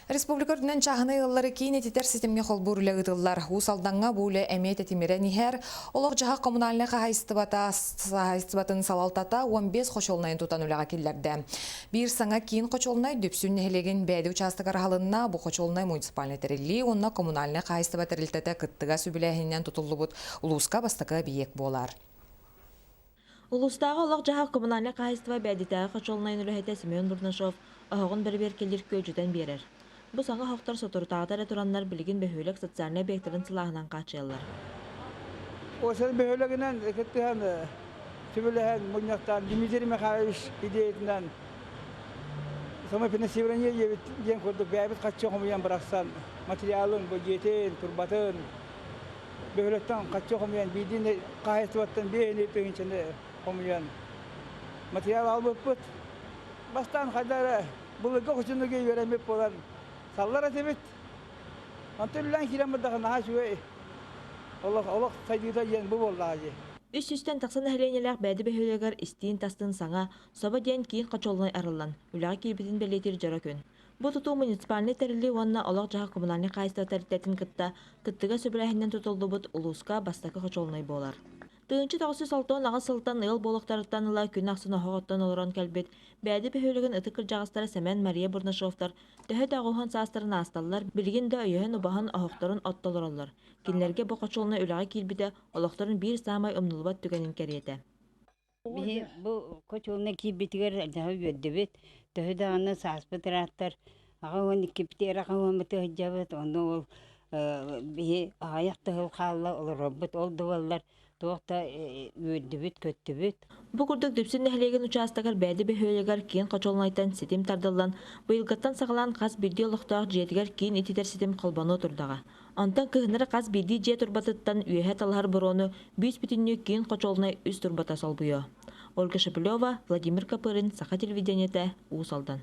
Республика үрдүнэн чааһынай ыаллары киин ититэр ситимҥэ холбуур үлэ ыытыллар. Уус Алдаҥҥа бу үлэ эмиэ тэтимирэн иһэр. Олох-дьаһах коммунальнай хаһаайыстыбата хаһаайыстыбатын салалтата 15 хочуолунайын тутан үлэҕэ киллэрдэ. Биир саҥа киин хочуолунай Дүпсүн нэһилиэгин Бээди учаастагар аһылынна. Бу хочуолунай муниципальнай тэриллии уонна коммунальнай хаһаайыстыба тэрилтэтэ кыттыгас үбүлээһининэн тутуллубут улууска бастакы эбийиэк буолар. Улуустааҕы олох-дьаһах коммунальнай хаһаайыстыба Бээдитээҕи хочуолунайын үлэһитэ Семен Бурнашов оһоҕун бэрэбиэркэлиир күөдьүтэн биэрэр. Бу саҥа оһохтор соторутааҕыта эрэ тураннар билигин бөһүөлэк социальнай объектарын сылааһынан хааччыйаллар. Осел бөһүөлэгинэн кыттыһан сүбэлэһэн мунньахтаан Дмитрий Михайлович идеятынан самофинансирование диэбит диэн курдук бэйэбит хаччы хомуйан бырахсан материалын, бу дьиэтин, турбатын бөһүөлэктэн хаччы хомуйан биирдии хаһаайыстыбаттан биэһини тыһыынчаны хомуйан материал албыппыт. Бастаан хайда эрэ былыргы хочунуга үөрэммит буолан саллар этибит. Онтон үлээн киирэн бардахха наһаа үчүгэй олох олох сайдыыта диэн бу буоллаҕа дии. Үс сүүстэн тахса нэһилиэнньэлээх Бээди бөһүөлэгэр истиин-тастыын саҥа, Собо диэн киин хочуолунай арыллан, үлэҕэ киирбитин бэлиэтиир дьоро күн. Бу тутуу муниципальнай тэриллии уонна олох-дьаһах коммунальнай хаһаайыстыба тэрилтэтин кытта кыттыгас сөбүлээһининэн тутуллубут улууска бастакы хочуолунай буолар. 1968 сылтан ыал буолуохтарыттан ыла күн ахсын оһох оттон олорон кэлбит Бээди бөһүөлэгин ытык кырдьаҕастара Сэмэн Мария Бурнашовтар төһө да оҕуһун саастарын аасталлар, билигин да өйөһөн-убаһан оһохторун отто олороллор. Кинилэргэ бу хочуолунай үлэҕэ киирбитэ олохторун биир саамай умнуллубат түгэнин кэриэтэ. Биһи бу хочуолуна киирбитигэр дьаһы үөрдүбүт. Төһө даҕаны сааспыт ырааттар, 82-битигэр аҕа уоммуту сылдьабыт. Ону ол биһи аҕыйах да сыл хаалла олоробут. Ол да буоллар туох да үөрдүбүт-көттүбүт. Бу курдук Дүпсүн нэһилиэгин учаастагар Бээди бөһүөлэгэр киин хочуолунайтан ситим тардыллан, быйылгыттан саҕалаан хас биирдии олохтоох дьиэтигэр киин ититэр ситим холбонуо турдаҕа. Онтон кыһыннары хас биирдии дьиэ турбатыттан үөһэ талаһар буруону бүүс-бүтүннүү киин хочуолунай үс турбата солбуйуо. Ольга Шепелева, Владимир Копырин, Саха телевидениетэ, Уус Алдан.